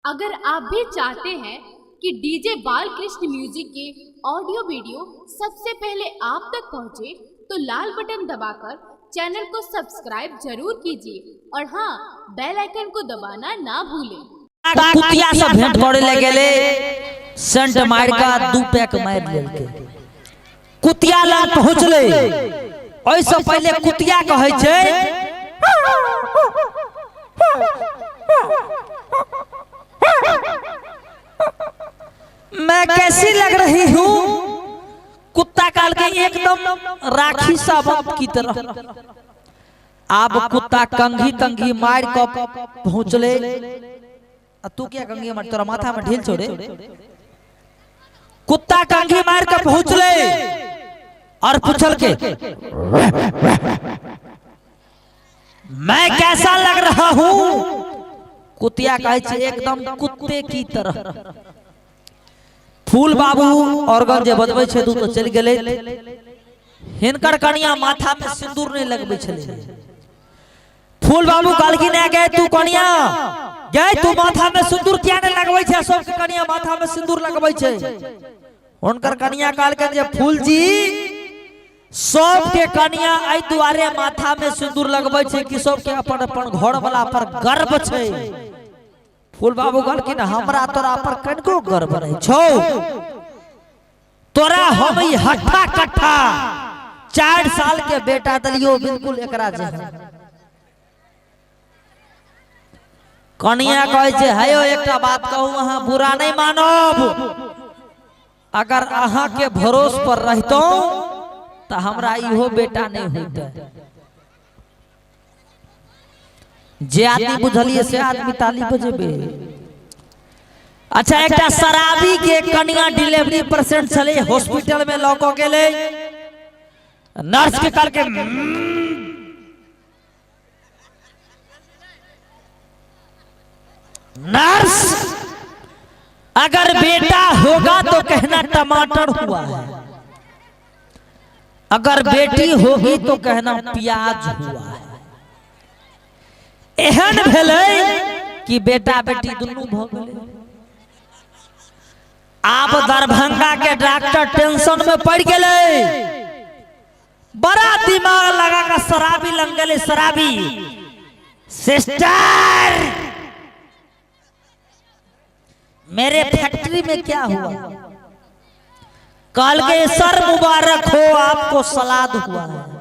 अगर आप भी चाहते हैं कि डीजे बालकृष्ण म्यूजिक के ऑडियो वीडियो सबसे पहले आप तक पहुंचे, तो लाल बटन दबाकर चैनल को सब्सक्राइब जरूर कीजिए और हाँ, बेल आइकन को दबाना ना भूलें। कुतिया से भेंट करे ले गेले, सेंट मार का दू पैक मार लेलके। कुतिया लग पहुंचले, ओइसे पहले कुतिया कहै छै, मैं कैसी लग रही हूँ? कुत्ता काल के एकदम राखी सावंत की तरह। आब कुत्ता कंघी तंघी मार के पहुंचले। आ तू क्या कंघी मार, तोरा माथा में ढील छोड़े। कुत्ता कंघी मार के पहुंचले और पूछल के, मैं कैसा लग रहा हूं? कुतिया कहै छै एकदम कुत्ते की तरह। फूल बाबू ऑर्गन जे बजबै छै तू तो चलि गेलै। हिनकर कनिया माथा में सिंदूर नहीं लगबै छलै। फूल बाबू कहलखिन, "ए गे तू कनिया, गे तू माथा में सिंदूर किया नहीं लगबै छै? सबके कनिया माथा में सिंदूर लगबै छै।" हुनकर कनिया कहलखिन जे फूल जी, सबके कनिया एहि दुआरे माथा में सिंदूर लगबै छै कि सबके अपन अपन घर वाला पर गर्व छै। फूल बाबू कहलखिन, हमरा तोरा पर कनिको गर्व नहीं छौ। तोरा हम ई हट्ठा कट्ठा 4 साल के बेटा दलियो, बिल्कुल एकरा जेहन। कनिया कहै छै, हेयो एकटा बात कहू, अहाँ बुरा नहीं मानब, अगर अहाँ के भरोस पर रहितौं तऽ हमरा इहो बेटा नहीं होइते। जे आदमी बुझलिए से आदमी ताली बजेबे। अच्छा, एकटा शराबी के कनिया डिलीवरी पेशेंट छलै, हॉस्पिटल में लऽ कऽ गेलै। नर्स के कहलकै, नर्स, अगर बेटा होगा तो कहना टमाटर हुआ है, अगर बेटी होगी तो कहना प्याज हुआ है। एहन भेलै कि बेटा बेटी दुनू भऽ गेलै। आब दरभंगा के डॉक्टर टेंशन में पड़ गेलै। बड़ा दिमाग लगा के शराबी लग गेलै। शराबी, सिस्टर, मेरे फैक्ट्री में क्या हुआ? कल के, सर मुबारक हो, आपको सलाद हुआ है।